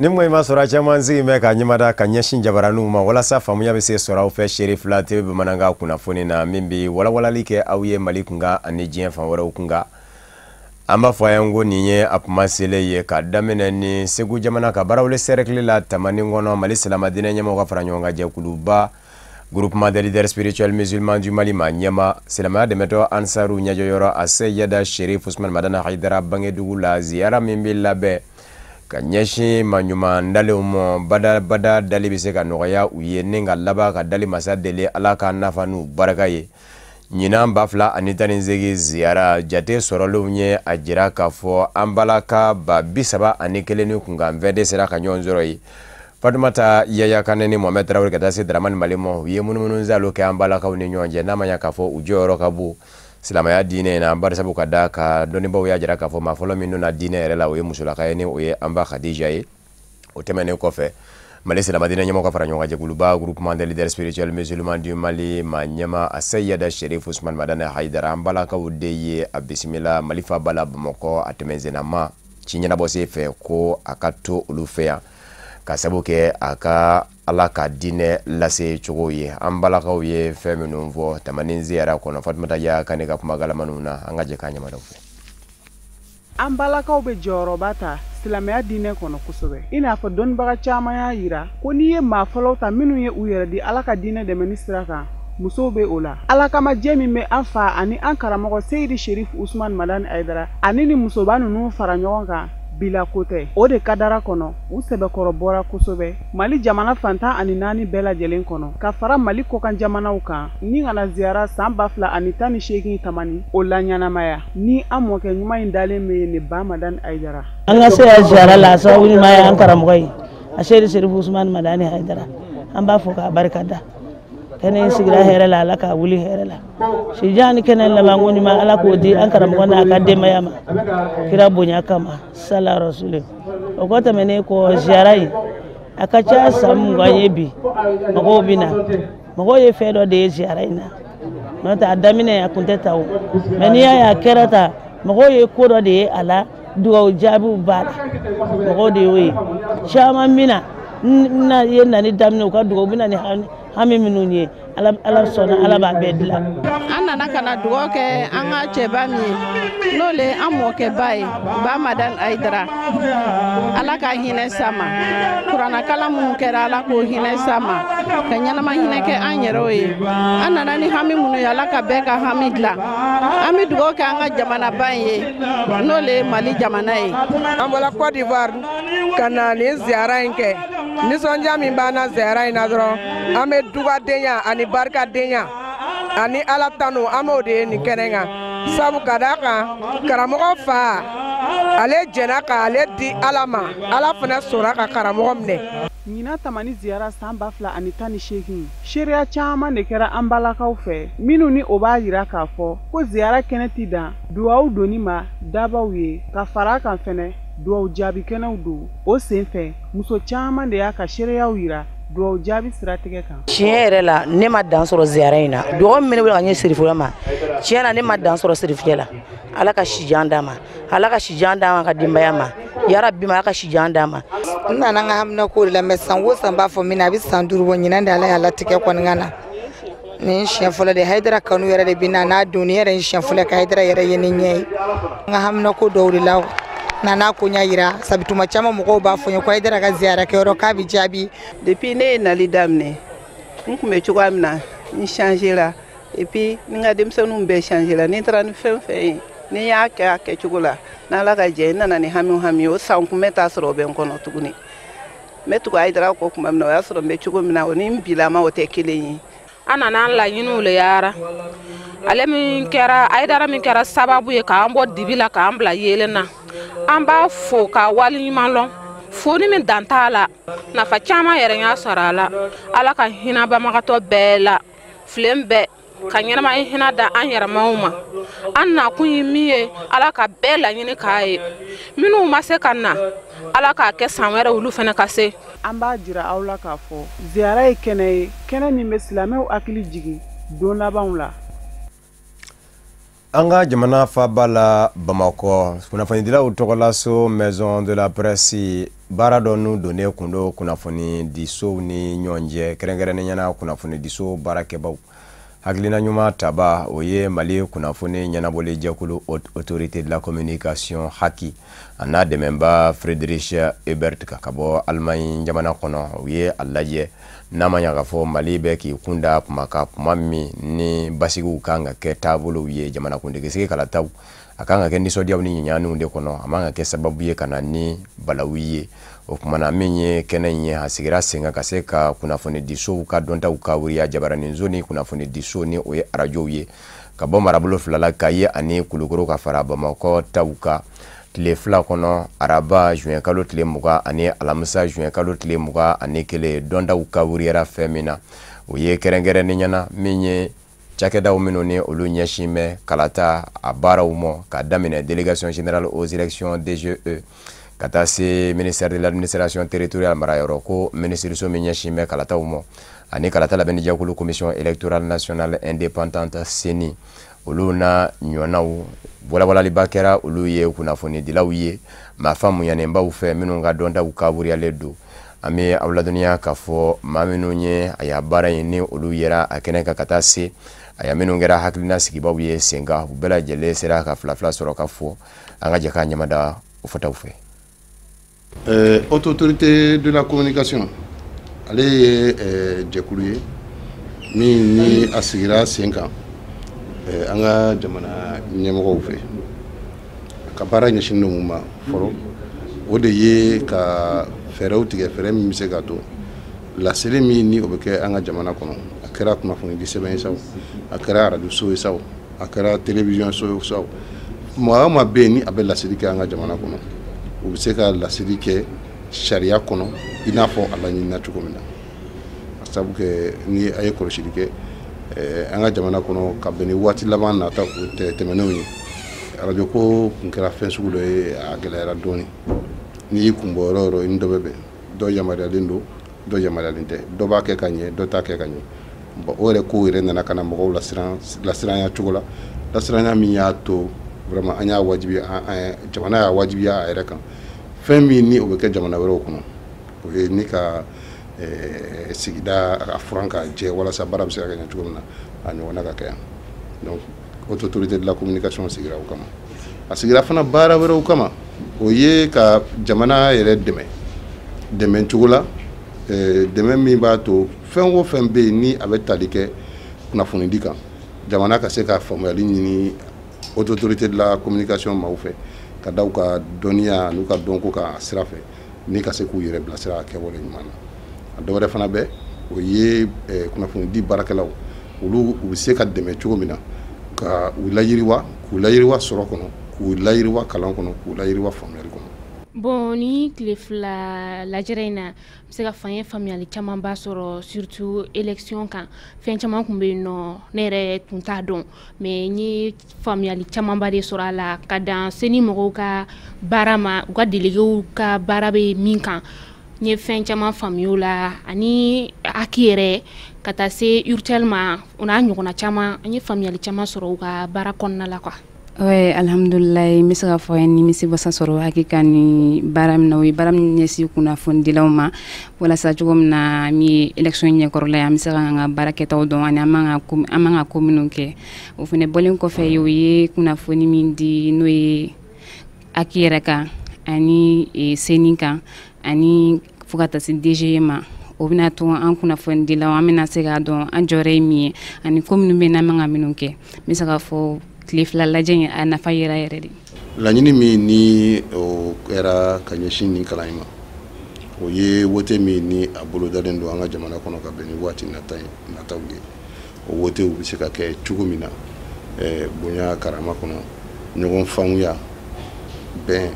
Ni mɔgɔ ma sɔrɔ caman sigi bɛ ka ɲɛmada ka ɲɛsin jabaraninw ma walasa faamuya bɛ se sɔrɔ aw fɛ Chérif la TV bamanankan kunnafoni na min bɛ walawalali kɛ aw ye Mali kunkan ani diɲɛ fan wɛrɛw kunkan. An b'a fɔ a ye ko nin ye a kuma selen ye ka daminɛ ni Segu jamana ka Barawele cercle la Tamani kɔnɔ Mali silamɛdinɛ ɲɛmɔgɔ ka fara ɲɔgɔn kan jɛkuluba Groupement des leaders spirituels musulmans du Mali ma ɲɛma silamɛya dɛmɛtɔ Ansaru ɲɛjɔyɔrɔ Aseyida Chérif Ousmane Madani Haidara bangedugu la ziyara min bɛ labɛn ka ɲɛsin maa ɲuman dalenw ma badabada dali bɛ se ka nɔgɔya u ye ni ka laban ka dali masa deli Ala ka nafa n'u barika ye. Ɲinan 2018 ziyara jate sɔrɔlenw ye a jira k'a fɔ an balaka 31 ni kunkan 22 sera ka ɲɔgɔn sɔrɔ yen. Fatumata Yaya Kane ni Mohamed Traoré ka taa se Dramane Mali ma u ye munumunu zalo kɛ an balakaw ni ɲɔgɔn cɛ n'a ma ɲɛ k'a fɔ u jɔyɔrɔ ka bon silamɛya diinɛ in na barisabu ka da ka dɔnnibaaw y'a jira k'a fɔ maa fɔlɔ min donna diinɛ yɛrɛ la o ye musolaka ye ni o ye an ba Khadija ye. O tɛmɛnen kɔfɛ Mali silamɛdinɛ ɲɛmɔgɔ ka fara ɲɔgɔn kan jɛkuluba Groupement des leaders spirituels musulmans du Mali ma ɲɛma Aseyida Chérif Ousmane Madani Haidara an balakaw de ye a bisimila Mali faaba la Bamakɔ a tɛmɛnsenama ci ɲɛnabɔ sen fɛ ko a ka to olu fɛ yan ka sababu kɛ a ka Ala ka diinɛ lase cogo ye. An balakaw ye fɛn minnu fɔ Tamani ziyara kɔnɔ Fatumata Yaya Kane ka kuma galamaniw na an ka jɛ k'a ɲɛmadaw fɛ. An balakaw bɛ jɔyɔrɔba ta silamɛya diinɛ kɔnɔ kosɛbɛ i n'a fɔ dɔnnibaga caman y'a yira ko n'i ye maa fɔlɔw ta minnu ye u yɛrɛ di Ala ka diinɛ dɛmɛni sira kan musow bɛ o la. Ala kama jɛ min bɛ an fa ani an karamɔgɔ Seyidi Chérif Ousmane Madani Haidara ani ni musoba ninnu fara ɲɔgɔn kan bila ko tɛ o de kadara kɔnɔ u sɛbɛkɔrɔ bɔra kosɛbɛ Mali jamana 14 bɛɛ lajɛlen kɔnɔ ka fara Mali kɔkan jamanaw kan ni kana ziyara san 2018 Tamani o la ɲɛnamaya ni an mɔkɛ ɲuman in dalen bɛ yen ne ba Madani Haidara. An ka se ya ziyara la a sababu ɲuman ye an karamɔgɔ ye a Seyidi Chérif Ousmane Madani Haidara an b'a fɔ k'a barika da. Kɛnɛ in sigira hɛrɛ la Ala k'a wuli hɛrɛ la sijan ni kɛnɛ labanko ɲuman Ala k'o di an karamɔgɔ n'a ka denbaya ma kira bonya kama sala rasuli. O kɔ tɛmɛnen kɔ ziyara in a ka ca san 20 ye bi mɔgɔw bɛ na mɔgɔw ye fɛn dɔ de ye ziyara in na n'o tɛ a daminɛ a kun tɛ ta o mɛ n'i y'a ye a kɛra ta mɔgɔw ye ko dɔ de ye a la dugawu jaabiw b'a la mɔgɔw de y'o ye caman bɛ na ye nani daminɛ u ka dugawu u bɛ na ni hami minnu ye Ala sɔnna Ala b'a bɛɛ dilan. An nana ka na dugawu kɛ an ka cɛba min ye n'o le an mɔkɛba ye ba Madani Haidara Ala ka hinɛ s'a ma kuranakalan minnu kɛra Ala k'o hinɛ s'a ma ka ɲɛnama hinɛ kɛ an yɛrɛw ye an nana ni hami minnu ye Ala ka bɛɛ ka hami dilan an bɛ dugawu kɛ an ka jamanaba in ye n'o le ye Mali jamana ye. An bɔra Côte d'Ivoire ka na nin ziyara in kɛ nisɔndiya min b'an na ziyara in na dɔrɔn an bɛ dugadenya ani barikadenya ani Ala tanu an b'o de ye nin kɛnɛ kan sabu ka d'a kan karamɔgɔ fa ale jɛnna k'ale di Ala ma Ala fana sɔnna ka karamɔgɔ minɛ. Ɲinan Tamani ziyara san 2018 seereya caman de kɛra an balakaw fɛ minnu ni o b'a yira k'a fɔ ko ziyara kɛnɛ ti dan duwawu donni ma dabaw ye ka fara a kan fɛnɛ duwawu jaabi kɛnɛw don o senfɛ muso caman de y'a ka seereyaw yira duwawu jaabi siratigɛ kan. Tiɲɛ yɛrɛ la ne ma dan sɔrɔ ziyara in na dɔgɔ min bɛ ne bolo ka ɲɛ Sirifuya ma tiɲɛ na ne ma dan sɔrɔ Sirifuya la Ala ka sijan d'a ma Ala ka sijan d'a ma ka denbaya ma yarabi ma Ala ka sijan d'a ma. N nana n ka hamina ko de la mɛ san o san b'a fɔ min na a bɛ san 5 bɔ ɲinan de Ala y'a latigɛ kɔni ka na nin siɲɛ fɔlɔ de Haidara kanu yɛrɛ de bɛ na n'a don nin yɛrɛ ye siɲɛ fɔlɔ ka Haidara yɛrɛ ye ni ɲɛ ye n ka hamina ko dɔw de la nana ko ɲɛ yira sabu tuma caman mɔgɔw b'a fɔ n ye ko Haidara ka ziyara kɛyɔrɔ k'a bɛ jaabi. Depuis ne ye nali daminɛ n tun bɛ cogoya min na n changé la et puis ni n ka denmisɛnninw bɛɛ changé la ni n taara ni fɛn fɛn ye ni n y'a kɛ a kɛcogo la n'Ala ka jɛ n nana ni hami o hami ye o san kun bɛ taa sɔrɔ o bɛ n kɔnɔ tuguni n bɛ tugu Haidara kɔ tuma min na o y'a sɔrɔ n bɛ cogo min na o ni n bilama o tɛ kelen ye. An nana an laɲiniw le yaara ale min kɛra Haidara min kɛra sababu ye k'an bɔ dibi la k'an bila yeelen na an b'a fo k'a waleɲuman lɔn foni min dan t'a la nafa caman yɛrɛ y'a sɔrɔ a la Ala ka hinɛ banbagatɔ bɛɛ la filen bɛɛ ka ɲɛnamaya hinɛ da an yɛrɛmaw ma an nakun ye min ye Ala ka bɛɛ laɲini k'a ye minnu ma se ka na Ala k'a kɛ san wɛrɛ olu fana ka se. An b'a jira aw la k'a fɔ ziyara ye kɛnɛ ye kɛnɛ min bɛ silamɛw hakili jigin don labanw la. An ka jamana faaba la Bamakɔ, kunnafonidilaw tɔgɔlaso Maison de la Presse, baara dɔ n'u donnen kun don kunnafonidisow ni ɲɔgɔn cɛ, kɛrɛnkɛrɛnnenya la kunnafonidiso baarakɛbaw. Hakilina ɲuman taba, o ye Mali kunnafoni ɲɛnabɔli jɛkulu, Autorité de la communication HAC, a n'a dɛmɛba Friedrich Ebert ka bɔ Allemagne jamana kɔnɔ. U ye a lajɛ n'a ma ɲa k'a fɔ Mali bɛ k'i kun da kuma kan, kuma min ni basigiw kan ka kɛ taabolow ye, jamanakuntigi sigi kalataw a kan ka kɛ nisɔndiyaw ni ɲaɲaniw de kɔnɔ, a man ka kɛ sababu ye ka na ni balawu ye. O kumana min ye kɛnɛ in ye, a sigira sen kan ka se ka kunnafonidisow ka dɔntaw ka wuriya, jabaraninso ni kunnafonidiso ni o ye arajow ye ka bɔ marabolo fila la, Kayi ani Kulukoro, ka fara Bamakɔ taw kan, tile 2 kɔnɔ, araba juin kalo tile 20 ani alamisa juin kalo tile 21. Dɔntaw ka wuriyara fɛn min na, o ye kɛrɛnkɛrɛnnenya na min ye cakɛdaw minnu ni olu ɲɛsin bɛ kalata a baaraw ma, ka daminɛ Délégation générale aux élections DGE ka taa se ministère de l'Administration territoriale, marayɔrɔ ko minisiriso min ɲɛsin bɛ kalataw ma, ani kalata labɛnni jɛkulu, Commission électorale nationale indépendante CENI, olu na ɲɔgɔnnaw. Walawalaliba kɛra olu ye kunnafonidilaw ye maa faamuyanenbaw fɛ minnu ka dɔntaw kaburuyalen don. An bɛ aw ladɔnniya k'a fɔ maa minnu ye a y'a baara in ni olu yera a kɛnɛ kan, ka taa se a ya minnu kɛra hakilina sigibaw ye sen kan, u bɛɛ lajɛlen sera ka fila fila sɔrɔ ka fɔ. An ka jɛ k'a ɲɛmada o fɔtaw fɛ. Haute Autorité de la Communication, ale ye jɛkulu ye min ni a sigira sen kan an ka jamana ɲɛmɔgɔw fɛ. A ka baara ɲɛsinnen don mun ma fɔlɔ? O de ye ka fɛɛrɛw tigɛ, fɛɛrɛ min bɛ se ka to laseli min ni o bɛ kɛ an ka jamana kɔnɔ, a kɛra kunnafonidi sɛbɛn ye sa o, a kɛra arajo so ye sa o, a kɛra télévision so ye sa o, maa o maa bɛ yen ni a bɛ laseli kɛ an ka jamana kɔnɔ, u bɛ se ka laseli kɛ sariya kɔnɔ i n'a fɔ a laɲinina cogo min na. A sabu kɛ ni a ye kɔlɔsili kɛ an ka jamana kɔnɔ, ka bɛn ni waati laban nata tɛmɛnenw ye, arajo ko kun kɛra fɛn sugu dɔ ye, a gɛlɛyara dɔɔnin. N'i y'i kun bɔ yɔrɔ o yɔrɔ, i ni dɔ bɛ bɛn, dɔ yamaruyalen don, dɔ yamaruyalen tɛ, dɔ b'a kɛ ka ɲɛ, dɔ t'a kɛ ka ɲɛ. Bon, o yɛrɛ ko yɛrɛ nana ka na mɔgɔw lasiran, lasiranya cogo la, lasiranya min y'a to vraiment an y'a wajibiya, jamana y'a wajibiya a yɛrɛ kan. Fɛn min ni o bɛ kɛ jamana wɛrɛw kɔnɔ, o ye ni ka sigida a furan ka jɛ walasa baara bɛ se ka kɛ ɲɛ cogo min na, a ɲɔgɔnna ka kɛ yan. Donc Haute Autorité de la Communication sigira o kama. A sigira fana baara wɛrɛw kama, o ye ka jamana yɛrɛ dɛmɛ, dɛmɛ cogo la, dɛmɛ min b'a to fɛn o fɛn bɛ yen ni a bɛ tali kɛ kunnafonidi kan, jamana ka se ka faamuyali ɲini Haute Autorité de la Communication maaw fɛ, ka da u ka dɔnniya n'u ka dɔnko kan a sira fɛ, ni ka se k'u yɛrɛ bilasira a kɛwale ɲuman na. A dɔ wɛrɛ fana bɛ, o ye kunnafonidi baarakɛlaw, olu u bɛ se ka dɛmɛ cogo min na ka u layiriwa, k'u layiriwa sɔrɔ kɔnɔ, k'u layiriwa kalan kɔnɔ, k'u layiriwa faamuyali kɔnɔ. Bon, ni tile 2 lajɛrɛ in na, n bɛ se ka fɔ an ye faamuyali camanba sɔrɔ, surtout élection kan. Fɛn caman tun bɛ yen nɔ, ne yɛrɛ tun t'a dɔn, mais n ye faamuyali camanba de sɔrɔ a la, ka dan CENI mɔgɔw ka baara ma, u ka déléguéw ka baara bɛ min kan. N ye fɛn caman faamuya o la, ani HAC yɛrɛ, ka taa se URTEL ma, o n'a ɲɔgɔnna caman. An ye faamuyali caman sɔrɔ u ka baara kɔnɔna la quoi. Ouais, alhamdulilayi, n bɛ se k'a fɔ nimisi wasa sɔrɔ hakika ni baara min na, o ye baara min ɲɛsin kunnafonidilaw ma, walasa cogo min na min ye élection ɲɛkɔrɔla ye, an bɛ se k'an ka baara kɛtaw dɔn ani an man ka ko minnu kɛ. O fana bɔlen kɔfɛ, o ye kunnafoni min di, n'o ye HAC yɛrɛ kan ani CENI kan ani fo ka taa se DGE ma, o bɛna to an kunnafonidilaw an bɛna se k'a dɔn an jɔyɔrɔ ye min ye ani ko minnu bɛ yen n'an man ka minnu kɛ. N bɛ se k'a fɔ tile 2 lajɛ in, a nafa yera yɛrɛ de. Laɲini min ni o kɛra ka ɲɛsin nin kalan in ma, o ye wote min ni a bolodalen don an ka jamana kɔnɔ ka bɛn ni waati nataw ye, o wotew bɛ se ka kɛ cogo min na bonya karama kɔnɔ, ɲɔgɔn faamuya, bɛn,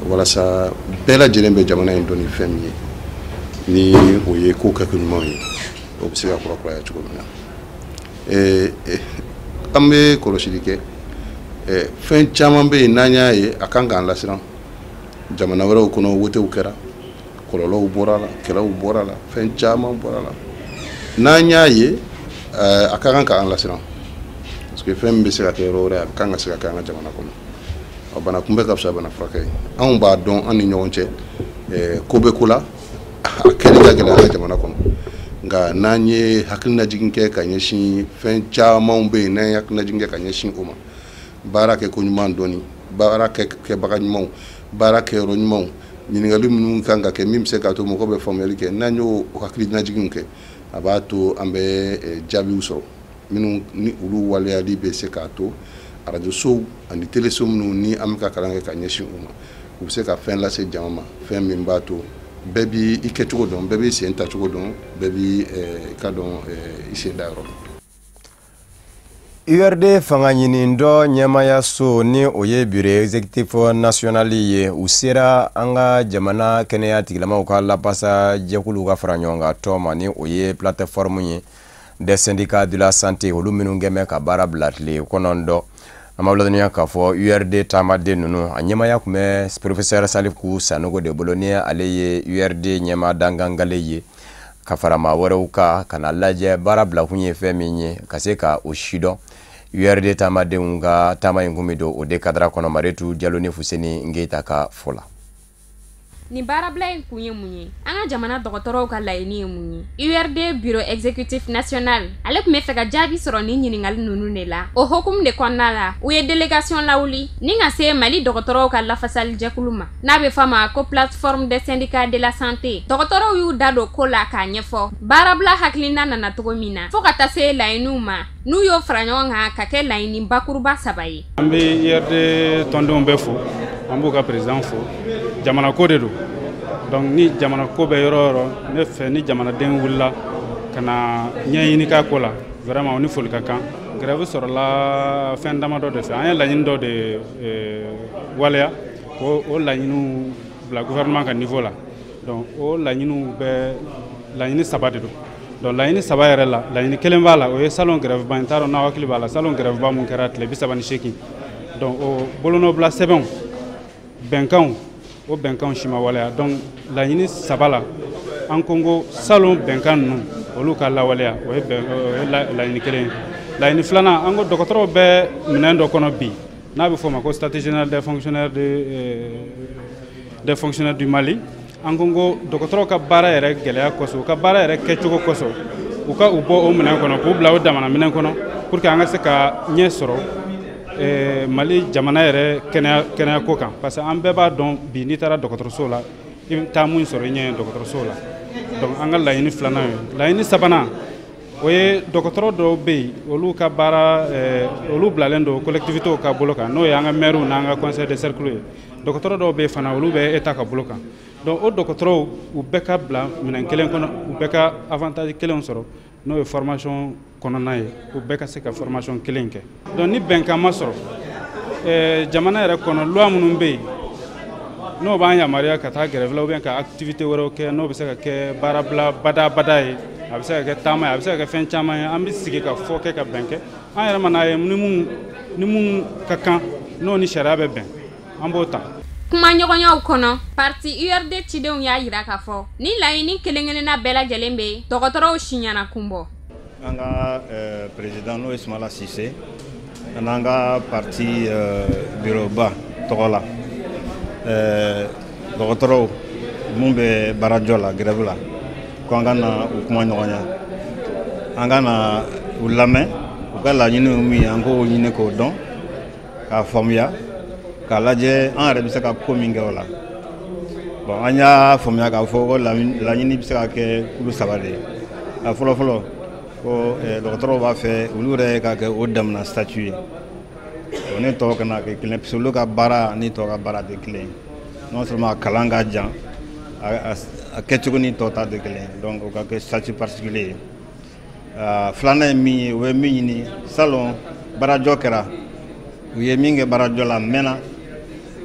walasa bɛɛ lajɛlen bɛ jamana in dɔn ni fɛn min ye, ni o ye ko kɛko ɲumanw ye, o bɛ se ka kurakuraya cogo min na. An bɛ kɔlɔsili kɛ, fɛn caman bɛ yen n'an y'a ye, a kan k'an lasiran. Jamana wɛrɛw kɔnɔ, wotew kɛra, kɔlɔlɔw bɔra la, kɛlɛw bɔra la, fɛn caman bɔra la. N'an y'a ye, a ka kan k'an lasiran, parce que fɛn min bɛ se ka kɛ yɔrɔ wɛrɛ, a kan ka se ka kɛ an ka jamana kɔnɔ. Ɔ, bana kunbɛ ka fisa bana furakɛ ye. Anw b'a dɔn, an ni ɲɔgɔn cɛ, ko bɛ ko la, a kɛli ka gɛlɛn an ka jamana kɔnɔ. Nka n'an ye hakilinajigin kɛ ka ɲɛsin fɛn camanw bɛ yen, n'an ye hakilinajigin kɛ ka ɲɛsin o ma, baara kɛ ko ɲuman dɔɔni, baara kɛbaga ɲumanw, baara kɛyɔrɔ ɲumanw, ɲininkali minnu kan ka kɛ min bɛ se k'a to mɔgɔw bɛ faamuyali kɛ, n'an y'o hakilinajiginw kɛ, a b'a to an bɛ jaabiw sɔrɔ minnu ni olu waleyali bɛ se k'a to arajosow ani teleso minnu ni an bɛ ka kalan kɛ ka ɲɛsin u ma, u bɛ se ka fɛn lase jama ma, fɛn min b'a to bɛɛ b'i kɛcogo dɔn, bɛɛ b'i sen tacogo dɔn, bɛɛ b'i ka dɔn i sen da yɔrɔ dɔn. URD fanga ɲini dɔ ɲɛmayaso, ni o ye bureau exécutif national ye, u sera an ka jamana kɛnɛya tigilamaw ka lapasa jɛkulu ka fara ɲɔgɔn kan tɔn ma, ni o ye plateforme ye des syndicats de la santé, olu minnu kɛn bɛ ka baara bila tile 9. An b'aw ladɔnniya k'a fɔ URD taamaden ninnu, a ɲɛmaya tun bɛ professeur Salifu Sanogo de bolo, ni ale ye URD ɲɛmaa dangangale ye, ka fara maa wɛrɛw kan ka na lajɛ baara bilakun ye fɛn min ye, ka se ka o sidɔn. URD taamadenw ka taama in kun bɛ don o de kadara kɔnɔ. Maritu Jalo ni Fuseni Ngeyita ka fɔ la. Nin baarabila in kun ye mun ye? An ka jamana dɔgɔtɔrɔw ka laɲini ye mun ye? URD bureau exécutif national, ale tun bɛ fɛ ka jaabi sɔrɔ nin ɲininkali ninnu de la. O hokumu de kɔnɔna la, u ye délégation lawuli ni ka se Mali dɔgɔtɔrɔw ka lafasali jɛkulu ma, n'a bɛ fɔ a ma ko plateforme des syndicats de la santé. Dɔgɔtɔrɔw y'u da don ko la k'a ɲɛfɔ baarabila hakilina nana cogo min na, fo ka taa se laɲiniw ma, n'u y'o fara ɲɔgɔn kan ka kɛ laɲini bakuruba 3 ye. An bɛ URD tɔndenw bɛɛ fo, an b'u ka président fo. Jamana ko de don. Donc ni jamana ko bɛ yɔrɔ o yɔrɔ, ne fɛ ni jamanaden wulila ka na ɲɛɲini k'a ko la, vraiment o ni foli ka kan. Grève sɔrɔla fɛn damadɔ de fɛ. An ye laɲini dɔ de waleya k'o o laɲiniw bila gouvernement ka niveau la. Donc o laɲiniw bɛ laɲini 3 de don. Donc laɲini 3 yɛrɛ la, laɲini kelen b'a la, o ye salon grève ba, n t'a dɔn n'aw hakili b'a la, salon grève ba mun kɛra tile 38. Donc o bolonɔbila sɛbɛnw, bɛnkanw, o bɛnkanw si ma waleya. Donc laɲini 3 la, an ko ko salon bɛnkan ninnu olu ka lawaleya, o ye laɲini kelen ye. Laɲini filanan, an ko dɔgɔtɔrɔw bɛ minɛn dɔ kɔnɔ bi, n'a bɛ fɔ o ma ko statut général des fonctionnaires des fonctionnaires du Mali. An ko ko dɔgɔtɔrɔw ka baara yɛrɛ gɛlɛya kosɔn, u ka baara yɛrɛ kɛcogo kosɔn, u ka u bɔ o minɛn kɔnɔ k'u bila o damana minɛn kɔnɔ, pour que an ka se ka ɲɛ sɔrɔ Mali jamana yɛrɛ kɛnɛya ko kan. Parce que an bɛɛ b'a dɔn bi, n'i taara dɔgɔtɔrɔso la, i bɛ taa mun sɔrɔ i ɲɛ dɔgɔtɔrɔso la. Donc an ka laɲini filanan ye. Laɲini sabanan, o ye dɔgɔtɔrɔ dɔw bɛ yen, olu ka baara, olu bilalen don collectivités ka bolo kan, n'o ye an ka maires n'an ka conseil de cercle ye. Dɔgɔtɔrɔ dɔw bɛ yen fana, olu bɛ état ka bolo kan. Donc o dɔgɔtɔrɔw, u bɛɛ ka bila minɛn kelen kɔnɔ, u bɛɛ ka avantage kelenw sɔrɔ, n'o ye formation kɔnɔna ye, u bɛɛ ka se ka formation kelen kɛ. Donc ni bɛnkan ma sɔrɔ jamana yɛrɛ kɔnɔ, loi minnu bɛ yen n'o b'an yamaruya ka taa grève la ou bien ka activité wɛrɛw kɛ, n'o bɛ se ka kɛ baarabila badabada ye, a bɛ se ka kɛ taama ye, a bɛ se ka kɛ fɛn caman ye, an bɛ sigi ka fɔ kɛ ka bɛn kɛ. An yɛrɛ mana ye ni mun ka kan, n'o ni sariya bɛ bɛn, an b'o ta. Kumaɲɔgɔnyaw kɔnɔ, parti URD cidenw y'a jira k'a fɔ ni laɲini kelen kelenna bɛɛ lajɛlen bɛ dɔgɔtɔrɔw siɲɛna kun bɔ. An ka président, n'o ye Sumala Sise, an'an ka parti bureau ba tɔgɔ la, dɔgɔtɔrɔw mun bɛ baarajɔ la, grève la, ko an ka na u kuma ɲɔgɔnya, an ka na u lamɛn, u ka laɲiniw min ye, an k'o ɲini k'o dɔn, k'a faamuya, k'a lajɛ an yɛrɛ bɛ se ka ko min kɛ o la. Bon, an y'a faamuya k'a fɔ ko laɲini bɛ se ka kɛ kulu 3 de ye. A fɔlɔ fɔlɔ, ko dɔgɔtɔrɔw b'a fɛ olu yɛrɛ ka kɛ o damana statut ye, o ni tɔw kana kɛ kelen, parce que olu ka baara ni tɔw ka baara tɛ kelen ye. Non seulement a kalan ka jan, a kɛcogo ni tɔw ta tɛ kelen ye, donc o ka kɛ statut particulier ye. Filanan ye min ye, u ye min ɲini salon baarajɔ kɛra, u ye min kɛ baarajɔ la, a mɛnna,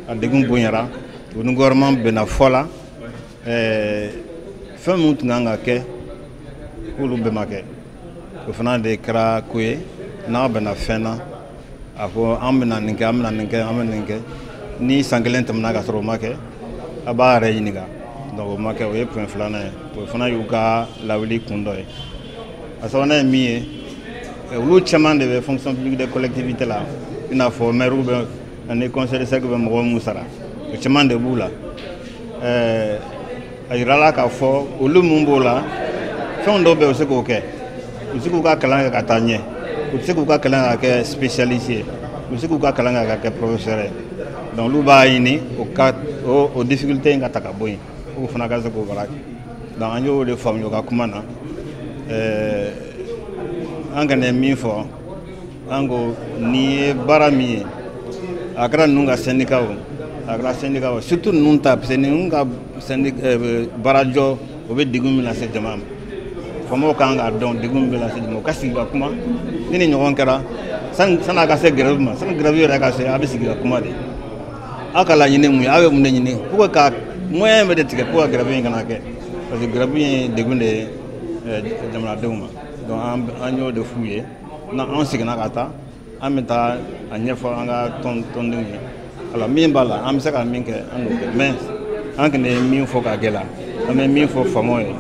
a degun bonyara, u ni gouvernement bɛnna fɔ la, fɛn minnu tun kan ka kɛ k'olu bɛɛ ma kɛ, o fana de kɛra ko ye. N'a bɛnna fɛn na, a ko an bɛna nin kɛ, an bɛna nin kɛ, an bɛna nin kɛ, ni san kelen tɛmɛna ka sɔrɔ o ma kɛ, a b'a yɛrɛ ɲininka. Donc o ma kɛ, o ye point filanan ye, o fana y'u ka lawuli kun dɔ ye. A sabanan ye min ye, Olu caman de bɛ fonction publique des collectivités la, i n'a fɔ maire bɛ ani conseil de cercle bɛ mɔgɔ mun sara, o caman de b'u la. A yirala k'a fɔ olu mun b'o la, fɛn dɔw bɛ yen u bɛ se k'o kɛ, u bɛ se k'u ka kalan kɛ ka taa ɲɛ, u bɛ se k'u ka kalan kɛ ka kɛ spécialiste ye, u bɛ se k'u ka kalan kɛ ka kɛ professeur ye. Donc olu b'a ɲini o ka o difficulté in ka ta ka bɔ yen, k'u fana ka se k'o baara kɛ. Donc an y'o de faamuya u ka kuma na. An kɔni ye min fɔ, an ko nin ye baara min ye, a kɛra ninnu ka syndicat o, a kɛra syndicat o, surtout ninnu ta, parce que ninnu ka baarajɔ o bɛ degun min lase jama ma, faamaw kan k'a dɔn degun min bɛ lase jama ma, u ka sigi ka kuma. Ni nin ɲɔgɔn kɛra, sanni a ka se grève ma, sanni grève yɛrɛ ka se, a bɛ sigi ka kuma de. Aw ka laɲini mun ye, aw bɛ mun de ɲini pour que ka moyen bɛ de tigɛ pour que grève in kana kɛ, parce que grève in ye degun de ye jamanadenw ma. Donc an y'o de f'u ye. N'an seginna ka taa, an bɛ taa a ɲɛfɔ an ka tɔndenw ye. Alors min b'a la, an bɛ se ka min kɛ, an n'o kɛ, mais an kɔni ye min fɔ ka gɛlɛya, an bɛ min fɔ faamaw ye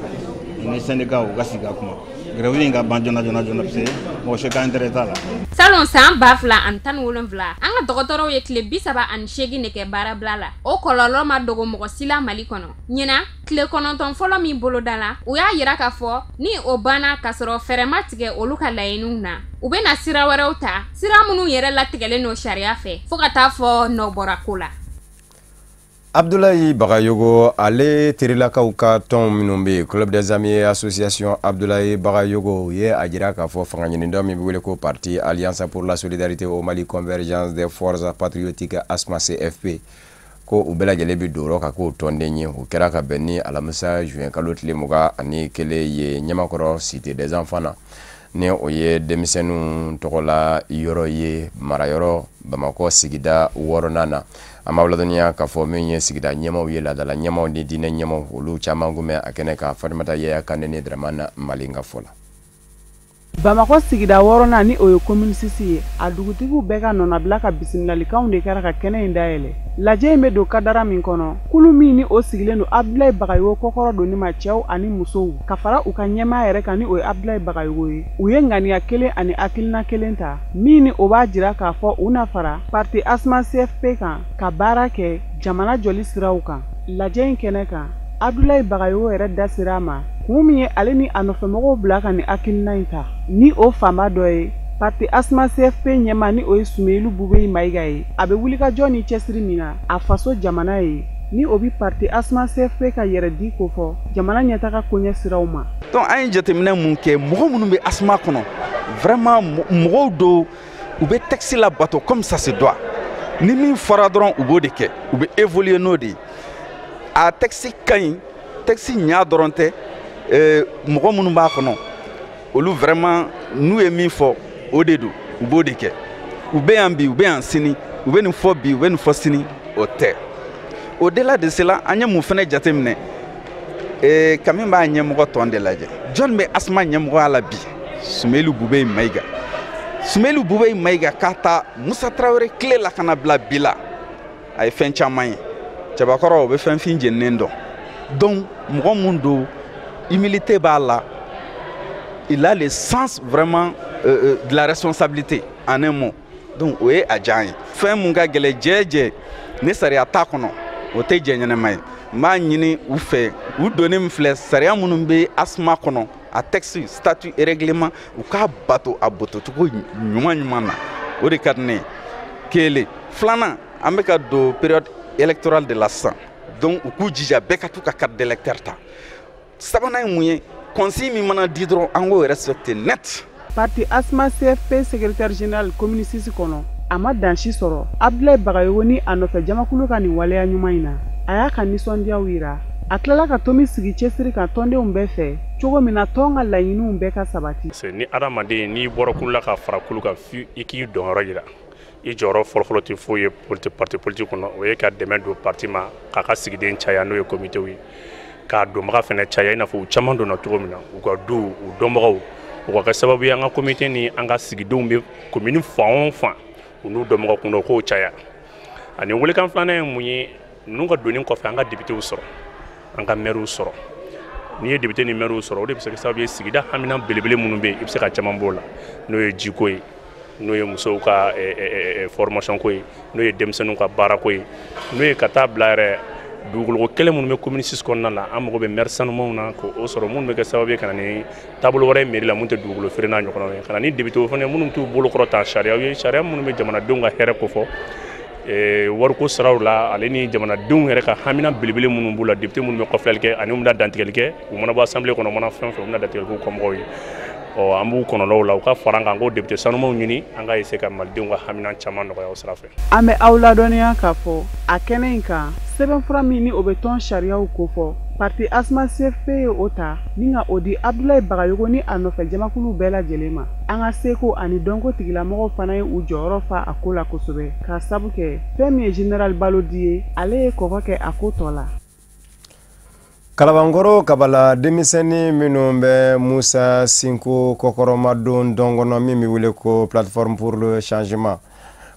ni syndicat, u ka sigi ka kuma, grève in ka ban joona joona joona, parce que mɔgɔ si ka intérêt t'a la. Salon san 2017, an ka dɔgɔtɔrɔw ye tile 38 de kɛ baarabila la. O kɔlɔlɔ ma dogo mɔgɔ si la Mali kɔnɔ. Ɲinan tile 9 fɔlɔ min boloda la, u y'a yira k'a fɔ ni o banna k'a sɔrɔ fɛɛrɛ ma tigɛ olu ka laɲiniw na, u bɛna sira wɛrɛw ta, sira minnu yɛrɛ latigɛlen don sariya fɛ, fo ka taa fɔ nɔ bɔra ko la. Abdoulaye Bagayogo, ale terilakaw ka tɔn minnu bɛ yen, Club des Amis Association Abdoulaye Bagayogo, ye a jira k'a fɔ fanga ɲinidɔn min bɛ wele ko Parti Alliance pour la Solidarité au Mali Convergence des Forces Patriotiques ASMA CFP, ko u bɛɛ lajɛlen bɛ don o rɔ ka k'o tɔnden ye. O kɛra ka bɛn ni alamisa juin kalo tile 21 ye Ɲamakɔrɔ Cité des Enfants na, ni o ye denmisɛnninw tɔgɔla yɔrɔ ye, marayɔrɔ Bamakɔ sigida 6nan na. An b'aw ladɔnniya k'a fɔ min ye sigida ɲɛmaaw ye, laadala ɲɛmaaw ni diinɛ ɲɛmaaw, olu caman kun bɛ a kɛnɛ kan. Fatumata Yaya Kane ni Dramane Malinga fɔ la. Bamakɔ sigida 6nan, ni o ye commune 6 ye, a dugutigiw bɛɛ ka nɔnabila ka bisimilalikanw de kɛra ka kɛnɛ in dayɛlɛ. Lajɛ in bɛ don kadara min kɔnɔ, kulu min ni o sigilen don Abdoulaye Bagayogo kɔkɔrɔ donni ma, cɛw ani musow, ka fara u ka ɲɛmaa yɛrɛ kan, ni o ye Abdoulaye Bagayogo ye, u ye ŋaniya kelen ani hakilina kelen ta, min ni o b'a jira k'a fɔ u na fara parti ASMA CFP kan ka baara kɛ jamana jɔli siraw kan. Lajɛ in kɛnɛ kan, Abdoulaye Bagayogo yɛrɛ da sera a ma kun min ye ale ni a nɔfɛmɔgɔw bila ka nin hakilina in ta, ni o fanba dɔ ye parti ASMA CFP ɲɛmaa, ni o ye Soumeylou Boubèye Maïga ye. A bɛ wulikajɔ ni cɛsiri min na a faso jamana ye, ni o bɛ parti ASMA CFP ka yɛrɛ di kofɔ jamana ɲɛtaga koɲɛ siraw ma. Donc an ye jateminɛ mun kɛ, mɔgɔ minnu bɛ ASMA kɔnɔ, vraiment mɔgɔw don, u bɛ texte labato comme ça se doit. Ni min fɔra dɔrɔn, u b'o de kɛ, u bɛ évoluer n'o de ye. A texte ka ɲi, texte ɲa dɔrɔn tɛ, mɔgɔ minnu b'a kɔnɔ, olu vraiment n'u ye min fɔ, o de don, u b'o de kɛ. U bɛ yan bi, u bɛ yan sini, u bɛ nin fɔ bi, u bɛ nin fɔ sini, o tɛ. Au delà de cela, an ye mun fɛnɛ jateminɛ, kami b'a ɲɛmɔgɔ tɔn de lajɛ. Jɔn bɛ ASMA ɲɛmɔgɔya la bi? Soumeylou Boubèye Maïga. Soumeylou Boubèye Maïga, k'a ta Musa Tarawele tile la ka na bila bi la, a ye fɛn caman ye. Cɛbakɔrɔ, o bɛ fɛn fin jeninen dɔn. Donc mɔgɔ mun don, humilité b'a la, il a le sens vraiment de la responsabilité en un mot. Donc o ye a diya an ye. Fɛn mun ka gɛlɛn jɛ ni sariya t'a kɔnɔ, o tɛ jɛ ɲɛnɛma ye. N b'a ɲini u fɛ, u donni min filɛ, sariya minnu bɛ ASMA kɔnɔ, a texte, statut et règlement, u k'a bato a batocogo ɲuman ɲuman na, o de ka di ne ye. Kelen filanan, an bɛ ka don période électorale de la sisan, donc u k'u jija bɛɛ ka t'u ka carte d'électeur ta. Sabanan ye mun ye? Consigne min mana di dɔrɔn, an k'o respecter net. Parti ASMA CFP secrétaire général commune 6 kɔnɔ, a ma dan si sɔrɔ Abdoulaye Bagayogo ni a nɔfɛ jamakulu ka nin waleya ɲuman in na. A y'a ka nisɔndiyaw yira. A tilala ka tomi sigi cɛsiri kan tɔndenw bɛɛ fɛ, cogo min na tɔn ka laɲiniw bɛɛ ka sabati. Ni adamaden n'i bɔra kulu la ka fara kulu kan, f'i i k'i dɔnyɔrɔ yira. I jɔyɔrɔ fɔlɔfɔlɔ tɛ foyi ye parti politique kɔnɔ, o ye ka dɛmɛ don parti ma k'a ka sigiden caya, n'o ye komitew ye, k'a donbaga fana caya, i n'a fɔ u caman donna cogo min na, u ka du, u dɔnbagaw, o ka kɛ sababu ye an ka komite ni an ka sigidenw bɛ komini fan o fan, u n'u dɔnbagaw kunda, u k'o caya. Ani welekan filanan ye mun ye? Ninnu ka donni kɔfɛ, an ka députéw sɔrɔ, an ka maires sɔrɔ. N'i ye député ni maire sɔrɔ, o de bɛ se ka sababu ye sigida hamina belebele minnu bɛ yen, i bɛ se ka caman b'o la, n'o ye jiko ye, n'o ye musow ka formation ko ye, n'o ye denmisɛnninw ka baarako ye, n'o ye ka taa bila yɛrɛ dugukoloko kɛlɛ minnu bɛ commune 6 kɔnɔna la. An mago bɛ maire sanumanw na k'o sɔrɔ, minnu bɛ kɛ sababu ye ka na ni taabolo wɛrɛ ye mairie la mun tɛ dugukolo feere n'a ɲɔgɔnnaw ye, ka na ni député fana minnu t'u bolo kɔrɔta sariyaw ye, sariya minnu bɛ jamanadenw ka hɛrɛ kofɔ wariko siraw la, ale ni jamanadenw yɛrɛ ka hamina belebele minnu b'u la. Député minnu bɛ kɔfilɛli kɛ ani minnu bɛna dantigɛli kɛ, u mana bɔ assemblée kɔnɔ, u mana fɛn o fɛn, u bɛna dantigɛli k'u kɔmɔgɔw ye. Ɔ an b'u kɔnɔlaw la, u ka fara an kan k'o député sanumanw ɲini, an ka essayer ka malidenw ka hamina caman nɔgɔya o sira fɛ. An bɛ aw ladɔnniya k'a fɔ a kɛnɛ in kan, sɛbɛnfura min ni o bɛ tɔn sariyaw kofɔ, parti ASMA CFP ye o ta ni ka o di Abdoulaye Bagayogo ni a nɔfɛ jamakulu bɛɛ lajɛlen ma. An ka seko ani dɔnko tigilamɔgɔw fana ye u jɔyɔrɔ fa a ko la kosɛbɛ, k'a sabu kɛ fɛn min ye général Balodi ye, ale ye kɔgɔ kɛ a ko tɔ la. Kalabankɔrɔ Kabala denmisɛnnin minnu bɛ Musa Sinko kɔkɔrɔmadon dɔn kɔnɔ min bɛ wele ko plateforme pour le changement,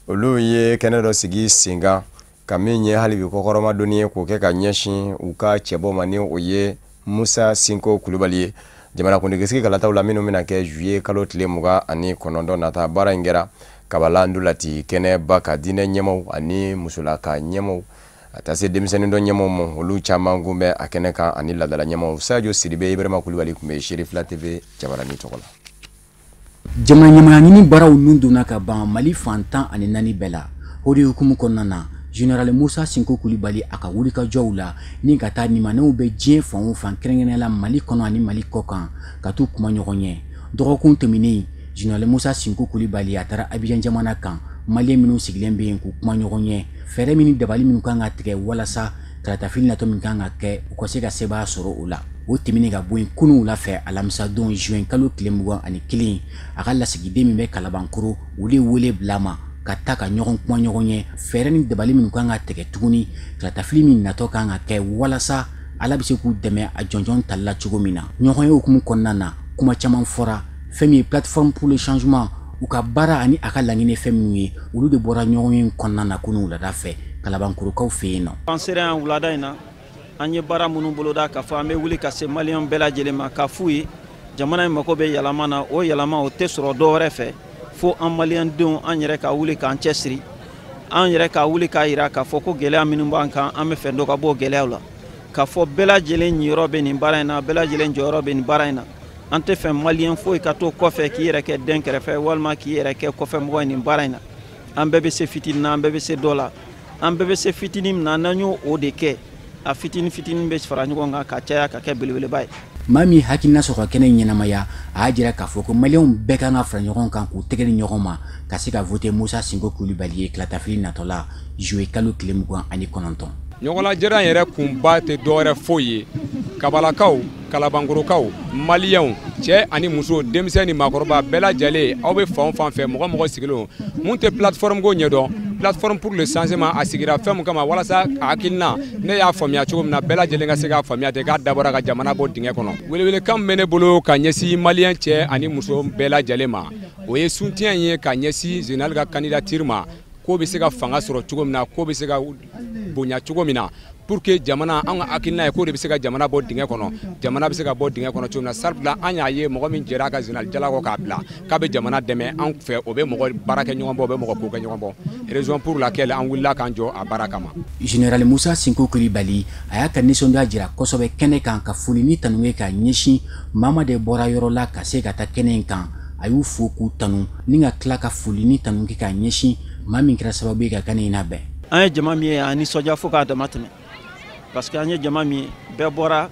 olu ye kɛnɛ dɔ sigi sen kan ka min ye hali bi kɔkɔrɔmadonni ye, k'o kɛ ka ɲɛsin u ka cɛbɔ ma, ni o ye Musa Sinko Kulubali ye, jamanakuntigisigi kalataw la minnu bɛna kɛ juillet kalo tile 29 nata. Baara in kɛra Kabala Ndulati kɛnɛba ka diinɛ ɲɛmaw ani musolaka ɲɛmaw, a taa se denmisɛnnin dɔ ɲɛmaw ma, olu caman kun bɛ a kɛnɛ kan, ani laadala ɲɛmaw. Sadio Sidibe, Ibrahima Kulubali tun bɛ Serifila TV jabarani tɔgɔ la. Jamana ɲɛmaya ɲini baaraw nun donna ka ban Mali fan 14 bɛɛ la. O de hukumu kɔnɔna na, Général Musa Sinko Kulubali a ka wulikajɔw la ni ka taa nimanɛw bɛ diɲɛ fan o fan, kɛrɛnkɛrɛnnenya la Mali kɔnɔ ani Mali kɔ kan, ka t'u kuma ɲɔgɔn ye. Dɔgɔkun tɛmɛnen, Général Musa Sinko Kulubali a taara Abidjan jamana kan, Malien minnu sigilen bɛ yen k'u kuma ɲɔgɔn ye, fɛɛrɛ min ni dabali minnu kan ka tigɛ walasa kalatafili natɔ min kan ka kɛ, u ka se ka sebaaya sɔrɔ o la. O tɛmɛnen ka bɔ yen, kunun wula fɛ, alamisadon juin kalo tile 21, a ka lasigiden min bɛ Kalabankɔrɔ, olu ye wele bila ma ka taa ka ɲɔgɔn kuma ɲɔgɔn ye, fɛɛrɛ ni dabali minnu kan ka tigɛ tuguni kalatafili min natɔ kan ka kɛ, walasa Ala bɛ se k'u dɛmɛ a jɔnjɔn tali la cogo min na. Ɲɔgɔn ye hukumu kɔnɔna na, kuma caman fɔra. Fɛn min ye plateforme pour le changement, u ka baara ani a ka laɲini fɛn minnu ye, olu de bɔra ɲɔgɔn ye kɔnɔna na kunun wulada fɛ Kalabankɔrɔkaw fɛ yen nɔ. An sera yan wulada in na, an ye baara minnu boloda k'a fɔ an bɛ wuli ka se maliyɛn bɛɛ lajɛlen ma k'a f'u ye jamana in mako bɛ yɛlɛma na, o yɛlɛma o tɛ sɔrɔ dɔwɛrɛ fɛ fo an maliyɛndenw an yɛrɛ ka wuli k'an cɛsiri, an yɛrɛ ka wuli k'a yira k'a fɔ ko gɛlɛya minnu b'an kan, an bɛ fɛ dɔ ka bɔ gɛlɛyaw la, k'a fɔ bɛɛ lajɛlen ɲiyɔrɔ bɛ nin baara in na, bɛɛ lajɛlen jɔyɔrɔ bɛ nin baara in na. An tɛ fɛ maliyɛn foyi ka to kɔfɛ k'i yɛrɛ kɛ den kɛrɛfɛ walima k'i yɛrɛ kɛ kɔfɛmɔgɔ ye nin baara in na. An bɛɛ bɛ se fitinin na, an bɛɛ bɛ se dɔ la, an bɛɛ bɛ se fitinin min na, n'an y'o o de kɛ, a fitinin fitinin bɛ fara ɲɔgɔn kan ka caya ka kɛ belebeleba ye. Maa min hakilina sɔrɔ ka kɛnɛ ɲɛnamaya, a y'a jira k'a fɔ ko maliyɛnw bɛɛ kan ka fara ɲɔgɔn kan k'u tɛgɛ di ɲɔgɔn ma ka se ka voter Musa Sinko Kulubali ye kalatafili natɔ la juillet kalo tile 29. Ɲɔgɔnlajɛra yɛrɛ kunba tɛ dɔwɛrɛ foyi ye, Kabalakaw, Kalabankɔrɔkaw, maliyɛnw, cɛ ani muso, denmisɛn ni maakɔrɔba bɛɛ lajɛlen, aw bɛ fan o fan fɛ, mɔgɔ mɔgɔ sigilen mun tɛ plateforme ko ɲɛdɔn, plateforme pour le changement a sigira fɛn mun kama, walasa a hakilina ne y'a faamuya cogo min na, bɛɛ lajɛlen ka se k'a faamuya ten, k'a dabɔra ka jamana bɔ dingɛ kɔnɔ. Welewelekan min bɛ ne bolo ka ɲɛsin maliyɛn cɛ ani muso bɛɛ lajɛlen ma, o ye soutien ye ka ɲɛsin général ka candidature ma, k'o bɛ se ka fanga sɔrɔ cogo min na, k'o bɛ se ka bonya cogo min na, pour que jamana, an ka hakilina ye k'o de bɛ se ka jamana bɔ dingɛ kɔnɔ, jamana bɛ se ka bɔ dingɛ kɔnɔ cogo min na. Sabula an y'a ye mɔgɔ min jɛra a ka général Jala kɔ k'a bila k'a bɛ jamana dɛmɛ, an fɛ o bɛ mɔgɔ baara kɛ ɲɔgɔn bɔ, o bɛ mɔgɔ ko kɛ ɲɔgɔn bɔ, raison pour laquelle an wulila k'an jɔ a baara kama. Général Musa Sinko Kulubali a y'a ka nisɔndiya jira kosɛbɛ kɛnɛ kan, ka foli ni tanu kɛ ka ɲɛsin maa de bɔra yɔrɔ la ka se ka taa kɛnɛ in kan. A y'u fo k'u tanu ni ka tila ka foli ni tanu kɛ ka ɲɛsin maa min kɛra sababu ye ka kɛnɛ in labɛn. An ye jama min ye, an nisɔndiya fo k'a dama tɛmɛ, parce que an ye jama min ye, bɛɛ bɔra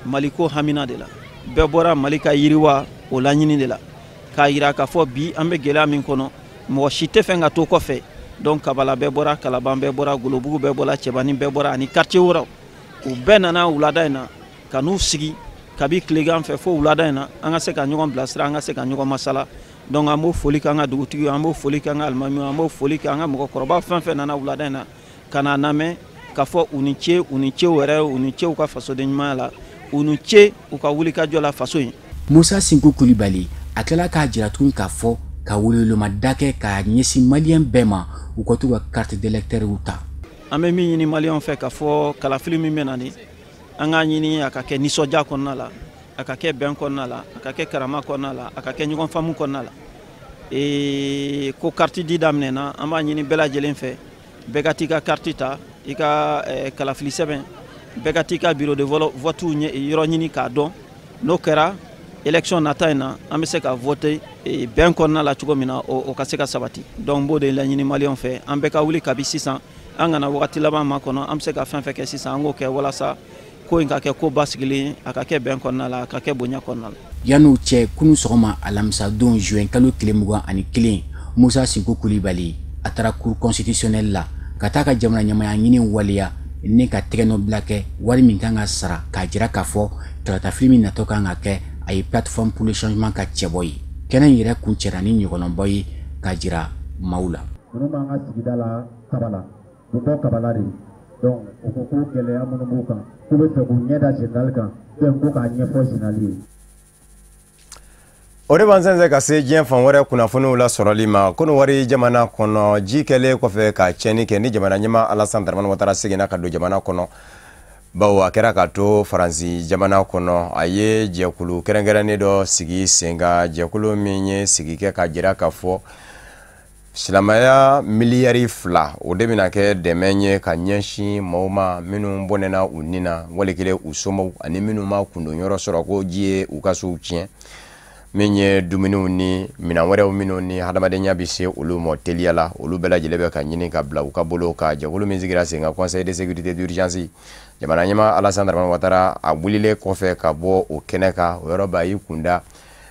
Maliko hamina de la, bɛɛ bɔra Mali ka yiriwa o laɲini de la, k'a yira k'a fɔ bi an bɛ gɛlɛya min kɔnɔ, mɔgɔ si tɛ fɛn ka to kɔfɛ. Donc Kabala bɛɛ bɔra, Kalaban bɛɛ bɔra, Golobugu bɛɛ bɔra, Cɛbani bɛɛ bɔra, ani quartier wɛrɛw, u bɛɛ nana wulada in na ka n'u sigi kabi tilegan fɛ fo wulada in na, an ka se ka ɲɔgɔn bilasira, an ka se ka ɲɔgɔn masala. Donc an b'o foli k'an ka dugutigi, an b'o foli k'an ka alimamiw, an b'o foli k'an ka mɔgɔkɔrɔba fɛn fɛn nana wulada in na ka n'a lamɛn, k'a fɔ u ni ce, u ni ce yɛrɛ, u ni ce u ka fasoden ɲumanya la, u ni ce u ka wulikajɔ la faso in. Musa Sinko Kulubali a tilala k'a jira tuguni k'a fɔ ka welewelema kɛ k'a ɲɛsin maliyɛn bɛɛ ma, u ka t'u ka carte d'électeur ta. An bɛ min ɲini maliyɛnw fɛ k'a fɔ kalafili min bɛ na nin, An k'a ɲini a ka kɛ nisɔndiya kɔnɔna la, a ka kɛ bɛn kɔnɔna la, a ka kɛ karama kɔnɔna la, a ka kɛ ɲɔgɔn faamu kɔnɔna la. Ko carte di daminɛna, an b'a ɲini bɛɛ lajɛlen fɛ, bɛɛ ka t'i ka carte ta, i ka kalafili sɛbɛn, bɛɛ ka t'i ka bureau de vote yɔrɔ ɲini k'a dɔn. N'o kɛra élection nata in na, an bɛ se ka voter bɛn kɔnɔna la cogo min na, o ka se ka sabati. Donc n b'o de laɲini maliyɛnw fɛ, an bɛɛ ka wuli kabi sisan, an kana wagati laban ma kɔnɔ, an bɛ se ka fɛn fɛn kɛ sisan, an k'o kɛ walasa ko in ka kɛ ko basigilen, a ka kɛ bɛn kɔnɔna la, a ka kɛ bonya kɔnɔna la. Yan'o cɛ, kunun sɔgɔma alamisadon juin kalo tile 21, Musa Sinko Kulibali a taara cour constitutionnelle la ka taa ka jamana ɲɛmaaya ɲini waleya ni ka tɛgɛnɔbila kɛ wari min kan ka sara, k'a jira k'a fɔ taratafili min natɔ kan ka kɛ, a ye plateforme pour le changement ka cɛbɔ ye. Kɛnɛ in yɛrɛ kuncɛra ni ɲɔgɔnlɔnbɔ ye k'a jira maaw la. Ninnu b'an ka sigida la Kabala, u bɔ Kabala de. Donc u ko ko gɛlɛya minnu b'u kan, k'u bɛ fɛ k'u ɲɛ da général kan, donc ko k'a ɲɛfɔ général ye. O de b'an sɛnsɛn ka se diɲɛ fan wɛrɛ kunnafoniw lasɔrɔli ma. Kɔnɔwari jamana kɔnɔ, ji kɛlen kɔfɛ ka tiɲɛni kɛ ni jamana ɲɛmaa Alassane Dramane Ouattara seginna ka don jamana kɔnɔ, bawo a kɛra k'a to Faransi jamana kɔnɔ, a ye jɛkulu kɛrɛnkɛrɛnnen dɔ sigi sen kan, jɛkulu min ye sigi kɛ k'a jira k'a fɔ silamɛya miliyari 2 o de bɛna kɛ dɛmɛ ye ka ɲɛsin maaw ma minnu bɔnɛna u ni na, wali kelen u somɔgɔw, ani minnu ma kundonyɔrɔ sɔrɔ ko ji ye u ka sow tiɲɛ, min ye dumuniw ni minɛn wɛrɛw minnu ni hadamadenya bɛ se olu ma teliya la, olu bɛɛ lajɛlen bɛ ka ɲini ka bila u ka bolo ka. Jɛkulu min sigira sen kan, conseil de sécurité d'urgence, jamana ɲɛmaa Alassane Dramane Ouattara a wulilen kɔfɛ ka bɔ o kɛnɛ kan, o yɔrɔ b'a y'i kunda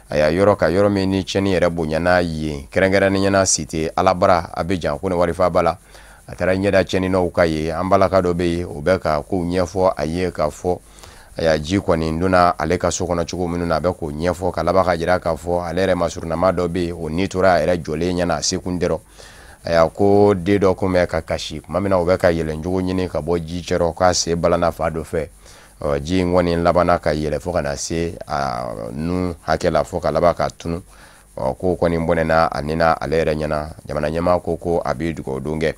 a y'a yɔrɔ ka yɔrɔ min ni tiɲɛni yɛrɛ bonyana yen, kɛrɛnkɛrɛnnenya la cité Alabara Abidjan ko ni warifaba la. A taara ɲɛda tiɲɛninɔw ka yen, an balaka dɔ bɛ yen, o bɛ ka kow ɲɛfɔ a ye k'a fɔ aya ji kɔni donna ale ka so kɔnɔ cogo minnu na, a bɛ k'o ɲɛfɔ ka laban ka jira k'a fɔ ale yɛrɛ masurunnama dɔ bɛ yen, o ni tora a yɛrɛ jɔlen ɲɛna a sekun dɔrɔn. Aya ko den dɔ kun bɛ ka kasi tuma min na, o bɛ ka yɛlɛncogo ɲini ka bɔ ji cɛrɔ, k'a sen balana fa dɔ fɛ, ji in kɔni labanna ka yɛlɛ fo ka na se a nun hakɛ la, fo ka laban ka tunu. Ko kɔni bɔnɛna a ni na ale yɛrɛ ɲɛna. Jamana ɲɛmaa ko a bɛ dugawu don kɛ.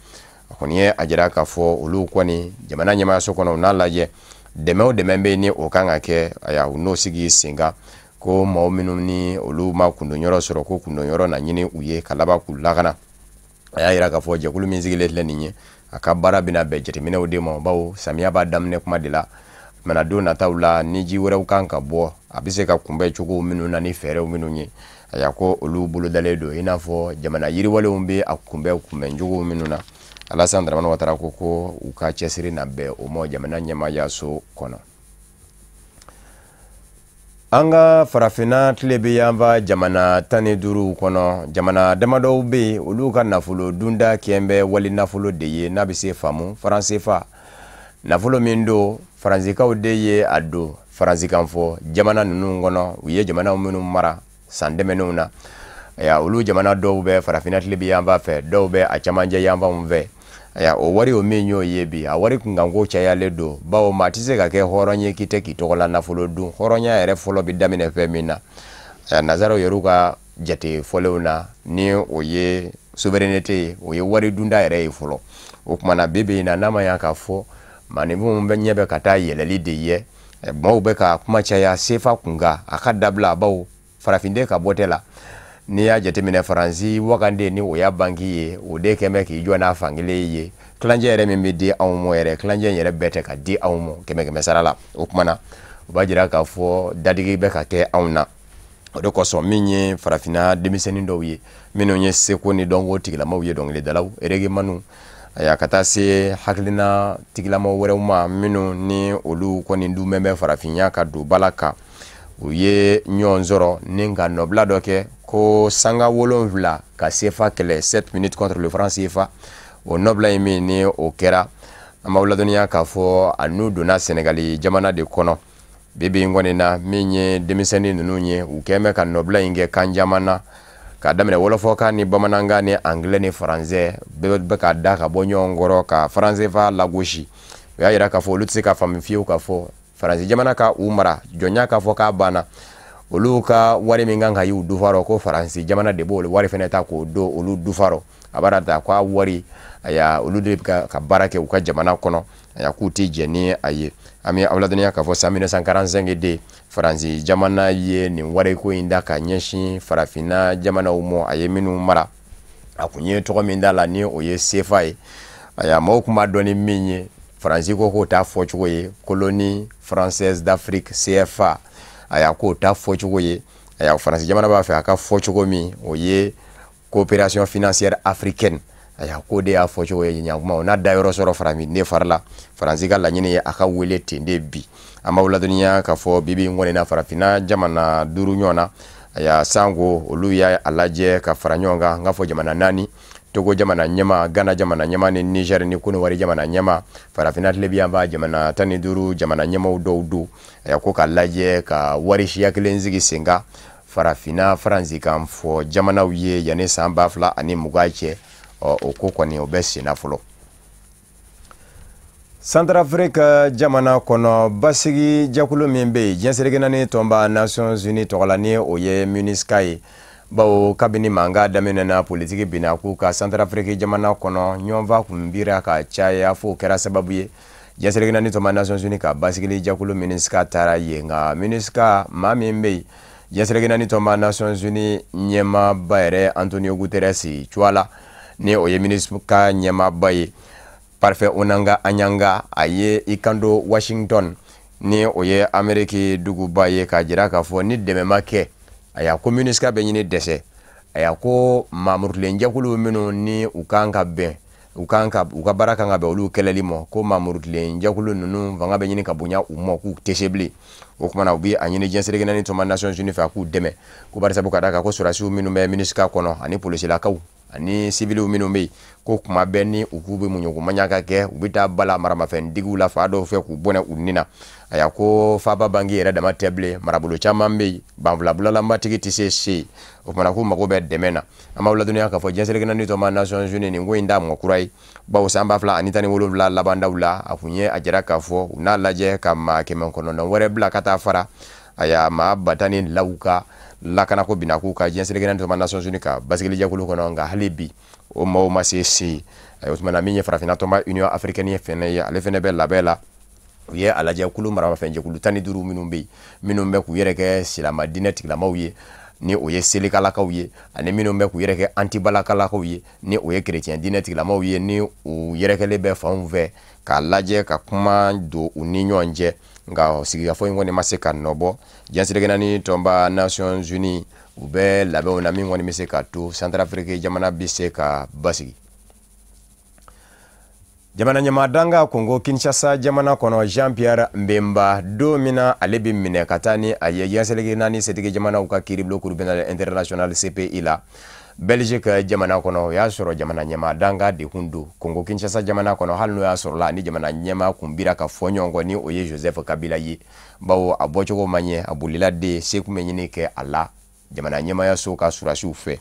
A kɔni ye a jira k'a fɔ olu kɔni jamana ɲɛmaayaso kɔnɔ, u n'a lajɛ dɛmɛ o dɛmɛ bɛ yen ni o kan ka kɛ, aya u n'o sigi sen kan, ko maaw minnu ni olu ma kundonyɔrɔ sɔrɔ, ko kundonyɔrɔ na ɲini u ye ka laban k'u lakana. A y'a jira k'a fɔ jɛkulu min sigilen filɛ nin ye, a ka baara bɛna bɛn jateminɛw de ma, bawo samiya b'a daminɛ kuma de la, mana don nataw la ni ji wɛrɛw kan ka bɔ, a bɛ se ka kunbɛn cogo minnu na ni fɛɛrɛw minnu ye, a ko olu bolodalen don i n'a fɔ jamana yiriwalenw bɛ a kunbɛn cogo minnu na. Alassane Dramane Ouattara ko u ka cɛsiri na bɛn o ma jamana ɲɛmaayaso kɔnɔ. An ka farafinna tile bɛ yanfa jamana 15 kɔnɔ, jamana damadɔw bɛ yen, olu ka nafolo dunda kɛn bɛ wali nafolo de ye n'a bɛ se faamu franc CFA. Nafolo min don, faransikaw de ye a don faransikan fɔ jamana ninnu kɔnɔ, u ye jamanaw minnu mara san tɛmɛnenw na. Aya olu jamana dɔw bɛ farafinna tile bɛ yanfa fɛ, dɔw bɛ a camancɛ yanfanw fɛ. Aya o wari o min y'o ye bi, a wari kunkanko cayalen don, bawo maa tɛ se ka kɛ hɔrɔn ye k'i tɛ k'i tɔgɔla nafolo dun. Hɔrɔnya yɛrɛ fɔlɔ bɛ daminɛ fɛn min na, aya nazaraw yɛrɛ ka jate fɔlenw na, ni o ye souveraineté ye, o ye wari dunda yɛrɛ ye fɔlɔ. O tuma na bi bi in na, n'a ma ɲa k'a fɔ maaninfinw bɛ ɲɛ bɛ ka taa yɛlɛli de ye, maaw bɛ ka kuma caya CFA kunkan, a ka dabila, bawo farafinden ka bɔ tɛ la. N'i y'a jateminɛ Faransi wagande ni o y'a banki ye, o de kɛn bɛ k'i jɔ n'a fankelen ye, kilancɛ yɛrɛ min bɛ di anw ma yɛrɛ, kilancɛ yɛrɛ bɛɛ tɛ ka di anw ma 100 sara la. O tuma na o b'a jira k'a fɔ dadigi bɛ ka kɛ anw na. O de kosɔn min ye farafinna denmisɛnnin dɔw ye minnu ye seko ni dɔnko tigilamaw ye, dɔnkilidalaw, eregemaniw, aya ka taa se hakilina tigilamaw wɛrɛw ma minnu ni olu kɔni dunbɛn bɛ farafinya ka don bala kan, u ye ɲɔgɔn sɔrɔ ni ka nɔbila dɔ kɛ ko sanga 7 ka CFA kɛlɛ, 7 minutes contre le franc CFA. O nɔbila in min ni o kɛra, an b'aw ladɔnniya k'a fɔ a n'u donna Sɛnɛgali jamana de kɔnɔ. Bi bi in kɔni na, min ye denmisɛnnin ninnu ye, u kɛn bɛ ka nɔbila in kɛ kan caman na, k'a daminɛ wɔlɔfɔkan ni bamanankan ni anglais ni faransɛ, bɛɛ bɛ ka da ka bɔ ɲɔgɔn kɔrɔ ka franc CFA lagosi. O y'a jira k'a fɔ olu tɛ se ka faamu fiyewu k'a fɔ Faransi jamana ka u mara jɔnya k'a fɔ k'a banna. Olu ka wari min kan ka y'u dufa rɔ, ko Faransi jamana de b'o wari fɛnɛ ta k'o don olu dufa rɔ. A b'a ta ko a wari, aya, olu de bɛ ka baara kɛ u ka jamana kɔnɔ. Aya, k'u tɛ jɛn ni a ye. An bɛ aw ladɔnniya k'a fɔ san 1945 de Faransi jamana ye nin wariko in da ka ɲɛsin farafinna jamanaw ma, a ye minnu mara. A kun ye tɔgɔ min da la, ni o ye CFA ye. Aya, maaw kun b'a dɔn ni min ye, Faransi ko k'o t'a fɔcogo ye, Colonie française d'Afrique, CFA. Aya, k'o t'a fɔcogo ye. Aya, Faransi jamana b'a fɛ a ka fɔ cogo min, o ye Coopération financière africaine. Aya, k'o de y'a fɔcogo ye. Ɲankuma o n'a dayɔrɔ sɔrɔ farafin ne fari la, Faransi ka laɲini ye a ka wele ten de. Bi an b'aw ladɔnniya k'a fɔ bibi in kɔni na, farafinna jamana 5 ɲɔgɔn na, aya, sanko olu y'a lajɛ ka fara ɲɔgɔn kan, n k'a fɔ jamana naani: Togo jamana ɲɛma, Ghana jamana ɲɛma, ni Niger ni Kɔnɔwari jamana ɲɛma. Farafinna tilebi b'a jamana 15 jamana ɲɛmaw dɔw don. Aya, ko ka lajɛ ka wari siya kelen sigi sen kan farafinna faransikan fɔ jamanaw ye yanni san 2020 cɛ. Ɔ, o ko kɔni, o bɛ senna fɔlɔ. Centrafrique jamana kɔnɔ, basigi jɛkulu min bɛ yen diɲɛ seleke naani tɔnba Nations Unies tɔgɔ la, ni o ye MINUSCA ye, bawo kabini mankan daminɛna politiki binna k'u ka Centrafrique jamana kɔnɔ, ɲɔgɔnfa kun bira ka caya f'o kɛra sababu ye diɲɛ seleke naani tɔnba Nations Unies ka basigili jɛkulu MINUSCA taara yen. Nka MINUSCA maa min bɛ yen, diɲɛ seleke naani tɔnba Nations Unies ɲɛmaaba yɛrɛ Antonio Guterres cuwa la, ni o ye MINUSCA ɲɛmaaba ye, Parfait Onanga Anyanga, a ye i kanto Washington, ni o ye Ameriki duguba ye, k'a jira k'a fɔ ni dɛmɛ ma kɛ, aya, ko MINUSCA bɛ ɲini dɛsɛ. Aya, ko maamurutilenjɛkulu minnu ni u kan ka bɛn, u kan ka u ka baara kan ka bɛn olu kɛlɛli ma, ko maamurutilenjɛkulu ninnu fanga bɛ ɲini ka bonya u ma, k'u tɛ se bilen. O kumana u bɛ a ɲini diɲɛ seleke naani tɔnba Nations Unies fɛ, a k'u dɛmɛ, ko barisabu ka d'a kan ko sɔrɔdasiw minnu bɛ MINUSCA kɔnɔ, ani polisilakaw ani sibiliw minnu bɛ yen, ko kuma bɛɛ ni u k'u bɛ muɲuko maɲaka kɛ, u bɛ taa bala maramafɛntigiw la fa dɔw fɛ k'u bɔnɛ u ni na. Aya, ko faaba banki yɛrɛ dama tɛ bilen, marabolo caman bɛ yen, banfula bulalamatigi tɛ se se. O kumana k'u mago bɛ dɛmɛ na. An b'aw ladɔnniya k'a fɔ diɲɛ seleke naani tɔnba Nations Unies, nin ko in t'a mɔgɔ kura ye, bawo san 2017 labandaw la, a kun ye a jira k'a fɔ u n'a lajɛ ka maa 900 wɛrɛ bila ka taa fara, aya, maa 10,000 ka lakanako binna k'u ka diɲɛ seleke naani tɔnba Nations Unies ka basigilijɛkulu kɔnɔ. Nka hali bi o maaw ma se se. O tuma na, min ye farafinna tɔnba Union africaine ye fɛnɛ ye, ale fɛnɛ bɛ labɛn la. U ye a lajɛ kulu maramafɛnjɛkulu 15 minnu bɛ yen, minnu bɛ k'u yɛrɛ kɛ silama diinɛ tigilamaw ye, ni o ye selikalakaw ye, ani minnu bɛ k'u yɛrɛ kɛ antibalakalakaw ye, ni o ye kerecɛn diinɛ tigilamaw ye, ni u yɛrɛkɛlen bɛ fanw fɛ, k'a lajɛ ka kuma don u ni ɲɔgɔn cɛ. Nka sigikafɔ in kɔni ma se ka nɔbɔ. Diɲɛ seleke naani tɔnba Nations Unies, u bɛ labɛnw na min kɔni bɛ se ka to Centrafrique jamana bɛ se ka basigi. Jamana ɲɛmaa Kongo Kinshasa jamana kɔnɔ, Jean Pierre Bemba, don min na ale bɛ minɛ ka taa ni a ye diɲɛ seleke naani setigi jamanaw ka kiiribulon Cour pénale internationale, CPI la, Belgique jamana kɔnɔ, o y'a sɔrɔ jamana ɲɛmaa danga de kun don Kongo Kinshasa jamana kɔnɔ, hali n'o y'a sɔrɔ la ni jamana ɲɛmaa kun bira ka fɔ ɲɔgɔn kɔ, ni o ye Joseph Kabila ye, bawo a bɔcogo ma ɲɛ, a bolila de, se kun bɛ ɲini kɛ a la jamana ɲɛmayaso ka surasiw fɛ.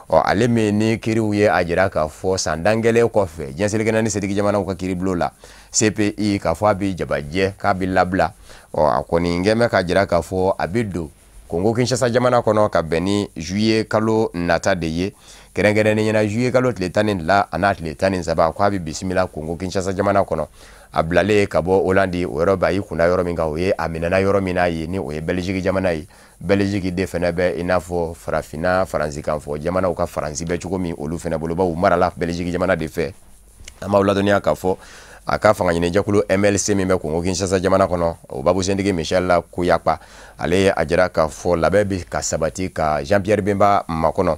Ɔ, ale min ni kiiriw ye a jira k'a fɔ san dan kelen kɔfɛ diɲɛ seleke naani setigi jamanaw ka kiiribulon la, CPI, k'a fɔ a bɛ jabajɛ k'a bɛ labila. Ɔ, a kɔni kɛn bɛ k'a jira k'a fɔ a bɛ don Kongo Kinshasa jamana kɔnɔ ka bɛn ni juillet kalo nata de ye, kɛrɛnkɛrɛnnenya la juillet kalo tile 12 a n'a tile 13, k'a bɛ bisimila Kongo Kinshasa jamana kɔnɔ. A bilalen ka bɔ Hollande, o yɔrɔ bɛ a y'i kunda yɔrɔ min kan, o ye a minɛna yɔrɔ min na ye, ni o ye Belgique jamana ye. Belgique de fɛnɛ bɛ i n'a fɔ farafinna faransikan fɔ jamanaw ka Faransi bɛ cogo min olu fɛnɛ bolo, bawo u marala Belgique jamana de fɛ. An b'aw ladɔnniya k'a fɔ a ka fanga ɲinijɛkulu MLC min bɛ Kongo Kinshasa jamana kɔnɔ, o babusentigi Michel Koyakpa, ale ye a jira k'a fɔ labɛn bɛ ka sabati ka Jean Pierre Bemba makɔnɔ.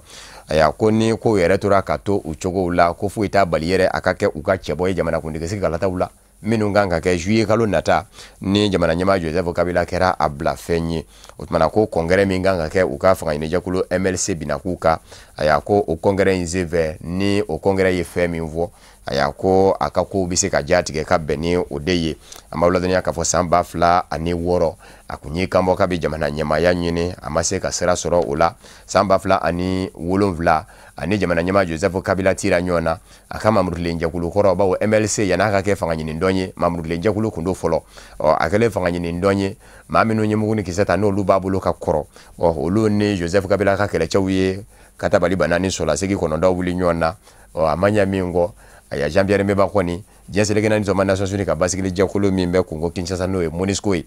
Aya, ko ni ko yɛrɛ tora ka to u cogow la, ko foyi t'a bali yɛrɛ a ka kɛ u ka cɛbɔ ye jamanakuntigi sigi kalataw la minnu kan ka kɛ juillet kalo nata, ni jamana ɲɛmaa Joseph Kabila kɛra a bila fɛn ye. O tumana ko congrès min kan ka kɛ u ka fanga ɲinijɛkulu MLC bina k'u ka, aya, ko o congrès in senfɛ, ni o congrès ye fɛn min fɔ. A ko a ka kow bɛ se ka jatigɛ ka bɛn ni o de ye. An b'aw ladɔnniya k'a fɔ san 2006 a kun ye kanbɔ k'a bɛ jamana ɲɛmaaya ɲini, a ma se ka sira sɔrɔ o la. San 2007 ani jamana ɲɛmaa Joseph Kabila tira ɲɔgɔn na a ka mamurukilenjɛkulu kɔrɔ, bawo MLC yan'a ka kɛ fanga ɲini dɔn ye, mamurukilenjɛkulu kun don fɔlɔ. Ɔ a kɛlen fanga ɲini dɔn ye, maa minnu ye mugu ni kisɛ ta n'olu b'a bolo ka kɔrɔ, ɔ olu ni Joseph Kabila ka kɛlɛcɛw ye katabali bana ni sɔrɔlasegi kɔnɔntɔn wuli ɲɔgɔn na. Ɔ a ma ɲɛ min kɔ, aya Jean Pierre Bemba kɔni diɲɛ seleke naani tɔnba Nations Unies ka basigili jɛkulu min bɛ Congo Kinshasa n'o ye MONUSCO ye,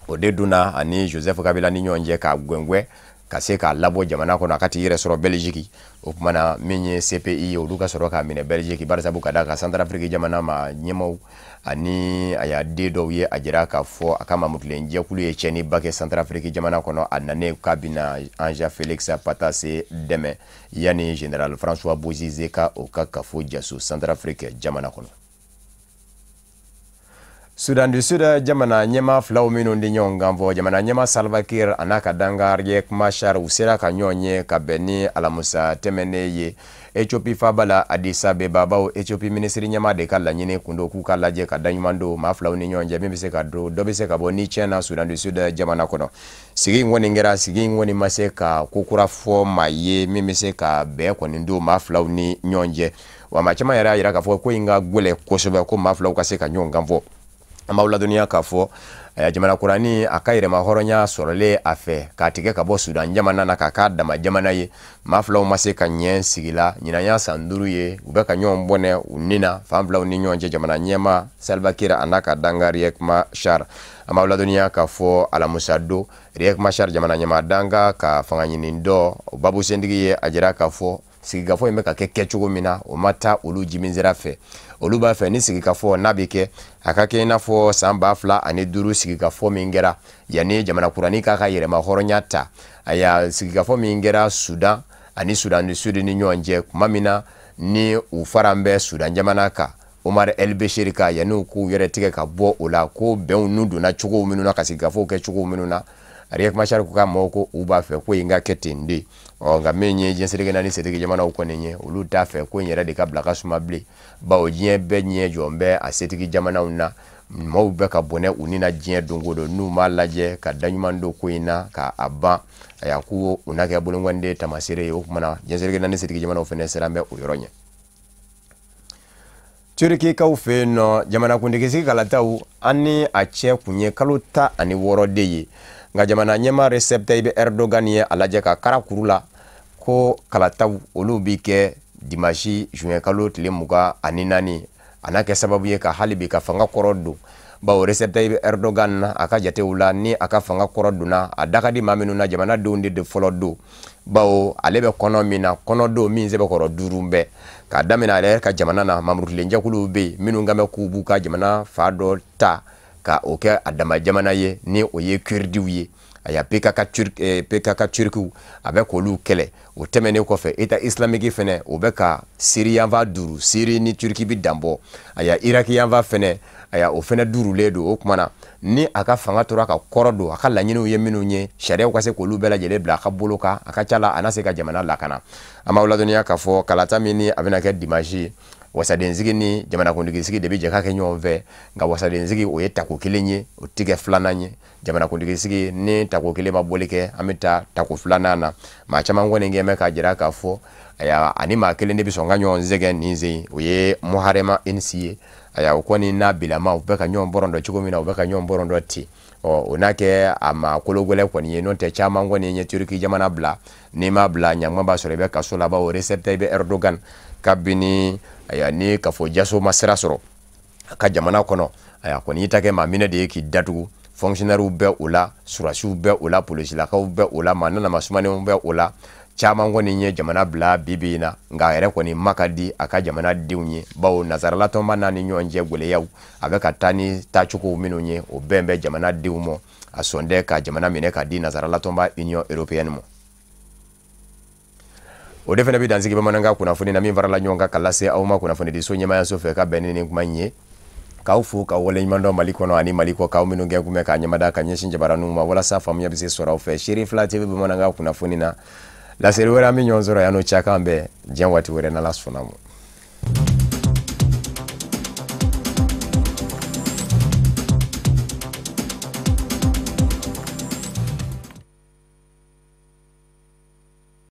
o de donna ani Joseph Kabila ni ɲɔgɔn cɛ k'a gwɛngwɛ ka se k'a labɔ jamana kɔnɔ a ka t'i yɛrɛ sɔrɔ Belgique. O tuma na min ye CPI ye, olu ka sɔrɔ k'a minɛ Belgique barisabu ka d'a kan Centrafrique jamana ma ɲɛmaaw ani a y'a den dɔw ye a jira k'a fɔ a ka mamurukilen jɛkulu ye tiɲɛniba kɛ Centrafrique jamana kɔnɔ. A nanen k'a bɛna Ange Félix Patassé dɛmɛ yanni général François Bozizé ka o ka kafo jaso Centrafrique jamana kɔnɔ. Sudan du Sud jamana ɲɛmaa filaw minnu di ɲɔgɔn kan fɔ, jamana ɲɛmaa Salva Kiir a n'a ka dankan Riek Machar, u sera ka ɲɔgɔn ye ka bɛn ni alamisa tɛmɛnen ye Ethiopie faaba la Addis Abeba, bawo Ethiopie minisiri ɲɛmaa de ka laɲini kun don k'u ka lajɛ ka daɲuman don maa filaw ni ɲɔgɔn cɛ, min bɛ se ka don dɔ bɛ se ka bɔ ni tiɲɛ na Sudan du Sud jamana kɔnɔ. Sigi in kɔni kɛra, sigi in kɔni ma se ka ko kura fɔ maa ye min bɛ se ka bɛn kɔni don maa filaw ni ɲɔgɔn cɛ. Wa maa caman yɛrɛ y'a jira k'a fɔ ko in ka gɛlɛn kosɛbɛ, ko maa filaw ka se ka ɲɔgɔn kan fɔ. An b'aw ladɔnniya k'a fɔ jamana kuranin a ka yɛrɛma hɔrɔnya sɔrɔlen a fɛ k'a tigɛ ka bɔ Sudan jamana na k'a k'a dama jamana ye, maa filaw ma se ka ɲɛ sigi la. Ɲinan y'a san 5 ye u bɛ ka ɲɔgɔn bɔnɛ u ni na fan filaw ni ɲɔgɔn cɛ, jamana ɲɛmaa Salva Kiir a n'a ka dankan Riek Machar. An b'aw ladɔnniya k'a fɔ alamisa don Riek Machar jamana ɲɛmaa dankan ka fanga ɲini dɔ o babusentigi ye a jira k'a fɔ sigikafɔ in bɛ ka kɛ kɛcogo min na o ma taa olu jiminsira fɛ. Olu b'a fɛ ni sigikafɔ n'a bɛ kɛ a ka kɛ i n'a fɔ san 2005 sigikafɔ min kɛra yanni jamana kuranin k'a ka yɛrɛma hɔrɔnya ta. Aya sigikafɔ min kɛra Sudan ani Sudan du Sud ni ɲɔgɔn cɛ tuma min na ni u faran bɛ Sudan jamana kan Omar El Béchir ka yanni u k'u yɛrɛ tigɛ ka bɔ o la, ko bɛnw n'u donna cogo minnu na ka sigikafɔw kɛ cogo minnu na, Riek Machar ko k'a mɔgɔw ko u b'a fɛ ko in ka kɛ ten de. Ɔ nka min ye diɲɛ seleke naani setigi jamanaw kɔni ye, olu t'a fɛ ko in yɛrɛ de ka bila ka suma bilen, bawo diɲɛ bɛɛ ɲɛ jɔn bɛ a setigi jamanaw na, maaw bɛ ka bɔnɛ u ni na diɲɛ don o don, n'u m'a lajɛ ka daɲuman don ko in na k'a ban, ayiwa ko u n'a kɛ bolonkɔniden taamasere ye. O tuma na diɲɛ seleke naani setigi jamanaw fana siran bɛ o yɔrɔ ɲɛ. Turikikaw fɛ yen nɔ, jamanakuntigisigi kalataw an ni a cɛ kun ye kalo 16 de ye, nka jamana ɲɛmaa Recep Tayyip Erdogan ye a lajɛ ka kara kuru la ko kalataw olu bi kɛ dimanche juin kalo tile 24, a n'a kɛ sababu ye ka hali bi ka fanga kɔrɔ don, bawo Recep Tayyip Erdogan a ka jatew la ni a ka fanga kɔrɔ donna a da ka di maa minnu na jamanadenw de fɔlɔ don, bawo ale bɛ kɔnɔ min na, kɔnɔ don min sɛbɛkɔrɔ 5 bɛɛ k'a daminɛ ale yɛrɛ ka jamana na, mamurukilenjɛkuluw bɛ yen minnu kan bɛ k'u b'u ka jamana fa dɔ ta ka o kɛ a dama jamana ye ni o ye kurdiw ye, aya PKK turkiw a bɛ k'olu kɛlɛ. O tɛmɛnen kɔfɛ État islamique fɛnɛ o bɛ ka Syrie yanfan duuru, Syrie ni Turquie bi danbɔ, aya Irak yanfan fɛnɛ aya o fɛnɛ duurulen don. O tuma na ni a ka fanga tora ka kɔrɔ don, a ka laɲiniw ye minnu ye, sariyaw ka se k'olu bɛɛ lajɛlen bila a ka bolo kan, a ka ca la a na se ka jamana lakana. An b'aw ladɔnniya k'a fɔ kalata min ni a bɛna kɛ dimanche, wasadensigi ni jamanakuntigisigi de bɛ jɛ ka kɛ ɲɔgɔn fɛ, nka wasadensigi o ye tako kelen ye, o tɛ kɛ filanan ye. Jamanakuntigisigi ni tako kelen ma bɔli kɛ, an bɛ taa tako filanan na. Maa caman kɔni kɛ bɛ k'a jira k'a fɔ aya ani maa kelen de bɛ sɔn ka ɲɔgɔn sɛgɛn nin sen, o ye Muharrem Ince ye. Aya o kɔni n'a bilama u bɛ ka ɲɔgɔn bɔrɔndɔ cogo min na, u bɛ ka ɲɔgɔn bɔrɔndɔ ten. Ɔ o n'a kɛ a ma kologɛlɛn kɔni ye, n'o tɛ caman kɔni ye Turki jamana bila, n'i m'a bila ɲanguma b'a sɔrɔ i bɛ kaso la, bawo Recep Tayyip Erdogan kabini aya ni kafo jaso ma sira sɔrɔ a ka jamana kɔnɔ, aya kɔni y'i ta kɛ maa minɛ de ye k'i datugu. Fonctionnaires bɛ o la, surasiw bɛ o la, polisilakaw bɛ o la, maa nana sumanenw bɛ o la, caman kɔni ye jamana bila bi bi in na, nka a yɛrɛ kɔni ma ka di a ka jamanadenw ye, bawo nansarala tɔnba n'a ni ɲɔgɔn cɛ gɛlɛyaw a bɛ ka taa ni taacogo minnu ye, o bɛn bɛ jamanadenw ma, a sɔn tɛ ka jamana minɛ ka di nansarala tɔnba Union européenne ma. O de fana bɛ dansigi bamanankan kunnafoni na min farala ɲɔgɔn kan ka lase aw ma kunnafonidiso ɲɛmaayaso fɛ ka bɛn ni nin kuma in ye. K'aw fo ka waleɲuman dɔn Mali kɔnɔ ani Mali kɔ, k'aw minnu kɛ kun bɛ k'a ɲɛmada ka ɲɛsin jabaraninw ma walasa faamuya bɛ se sɔrɔ aw fɛ. Seere 2 TV bamanankan kunnafoni na, laseli wɛrɛ an bɛ ɲɔgɔn sɔrɔ yan n'o cɛ, k'an bɛn diɲɛ waati wɛrɛ n'Ala sɔnna ma.